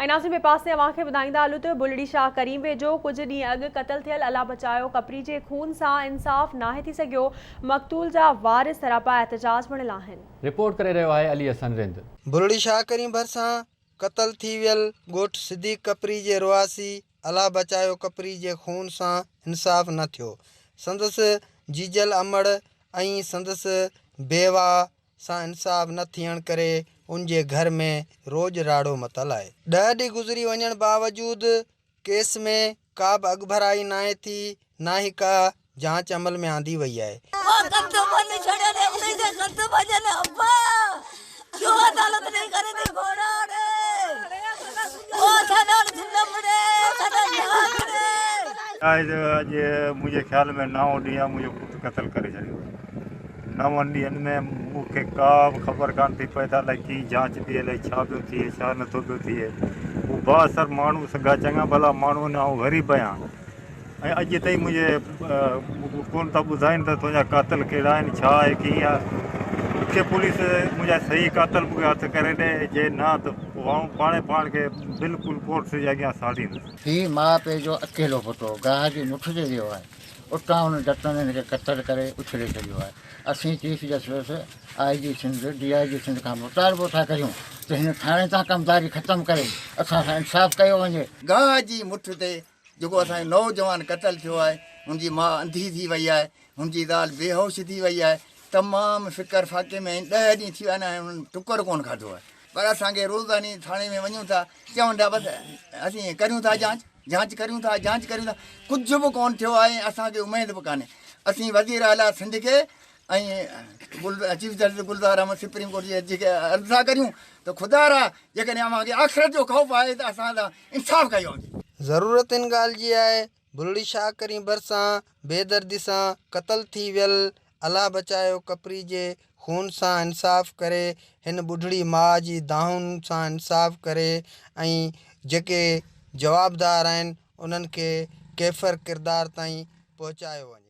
۽ ناظرين ٻئي پاسي اوهان کي ٻڌائيندا هلون ته بلڙي شاهه ڪريم ويجهو ڪجهه ڏينهن اڳ قتل ٿيل الله بچايو ڪپري جي خون سان انصاف ناهي ٿي سگهيو، مقتول جا وارث سراپا احتجاج بڻيل آهن. رپورٽ ڪري رهيو آهي علي حسن رند. بلڙي شاهه ڪريم ڀرسان قتل ٿي ويل ڳوٺ صديق ڪپري جي رهواسي الله بچايو ڪپري جي خون سان انصاف نه ٿيو، سندس جيجل امڙ ۽ سندس بيواهه سان انصاف نه ٿيڻ ڪري ان جي گهر ۾ روڄ راڙو متل آهي. ڏهه ڏينهن گذري وڃڻ باوجود ڪيس ۾ ڪا به اڳڀرائي ناهي ٿي نه ئي ڪا جاچ عمل ۾ آندي وئي آهي. شايد اڄ منهنجي خيال ۾ نائون ڏينهن آهي منهنجو پٽ قتل ڪري ڇڏيو آهي. نون ڏينهن ۾ مون کي ڪا به خبر ڪانه ٿي پئي ته الائي ڪيئن جاچ ٿي الائي ڇا پيو ٿئي ڇا نٿو پيو ٿئي. هو بااثر ماڻهو سگها چڱا ڀلا ماڻهو آهن آئون غريب آهيان ۽ اڄ تائين منهنجي ڪونه ٿا ٻڌائين ته تنهنجا قاتل ڪهڙا آهن ڇا آهي ڪيئن آهي. مون کي پوليس منهنجا صحيح قاتل مون کي هٿ ڪري ڏي جي نه ته پوء آئون پاڻهي پاڻ کي بلڪل ڪورٽ جي اڳيان ساڙيندس. هي ماء پيء جو اڪيلو پٽ هو. گاهه جي مٺ تي ويو آهي. اتان هن جتن هن کي قتل ڪري اڇلي ڇڏيو آهي. اسين chief justice, I G Sindh, D I G Sindh کان مطالبو ٿا ڪريون ته هن ٿاڻي تان ڪمداري ختم ڪري اسان سان انصاف ڪيو وڃي. گاهه جي مٺ تي جيڪو اسان جو نوجوان قتل ٿيو آهي هن جي ماء انڌي ٿي وئي آهي، هن جي زال بيهوش ٿي وئي آهي، تمام فڪر فاقي ۾ آهن، ڏهه ڏينهن ٿي ويا آهن ۽ هنن ٽڪر ڪونه کاڌو آهي پر اسان کي روزاني ٿاڻي ۾ وڃون ٿا چون ٿا بس اسين ڪريون ٿا جانچ. جانچ ڪريون ٿا جانچ ڪريون ٿا ڪجهه به ڪونه ٿيو آهي ۽ اسان کي اميد به ڪانهي اسين وزير اعليٰ سنڌ کي ۽ chief justice Gulzar Ahmed supreme court جي جج کي عرض ٿا ڪريون ته خدا را جيڪڏهن اوهان کي آخرت جو خوف آهي ته اسان سان انصاف ڪيو وڃي. ضرورت ان ڳالهه جي آهي بلڙي شاهه ڪريم ڀرسان بيدردي سان قتل ٿي ويل الله بچايو ڪپري جي خون سان انصاف ڪري هن ٻڍڙي ماء جي دانهن سان انصاف ڪري ۽ جيڪي جوابدار آهن انهن کي ڪيفر ڪردار تائين پهچايو وڃي.